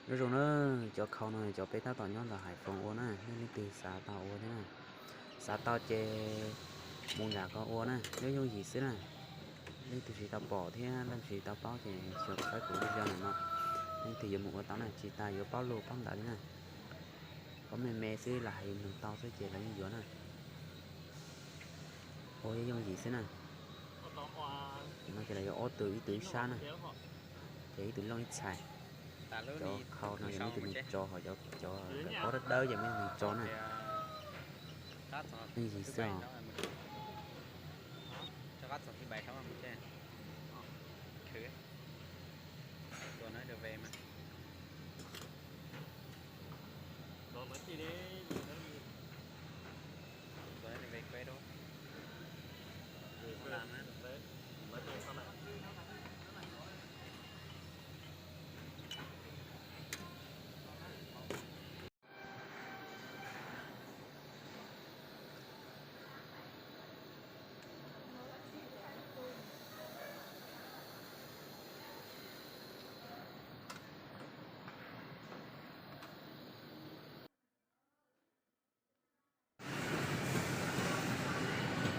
Nyob zoo na, cov khau no cov peb tab tom nyob ntawm Haiv Foos ua na, nej leej twg xav tau ua thiab na, xav tau ces mus nram ko ua na, yooj yooj yim xwb na. Leej twg tsis tau pom thiab leej twg tsis tau paub ces xyov saib kuv video ntawm no, leej twg yuav mus ua tau na, tsis tas yuav paub lus paub ntawv li na. Paub me me xwb los hais mloog tau xwb ces lawv yeej yuav na. Ua yooj yooj yim xwb na. No ces lawv yuav ob tug, ib tug ib sab na, ces ib tug looj ib txhais. Cov khau no yog ib tug neeg tso, ho cov, cov pob dawb dawb ces muaj neeg tso na. Yooj yim xwb os.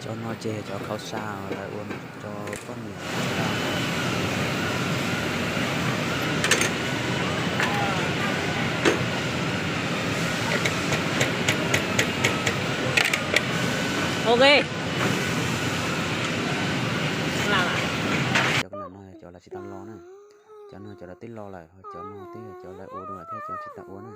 Cov no ces cov khau sa lawv ua rau poj niam. Ok. Cov no cov lawv tsis tau los na. Cov no cov lawv twb los lawm, ho cov no twb yog cov lawv ua dua thiab cov tsis tau ua na.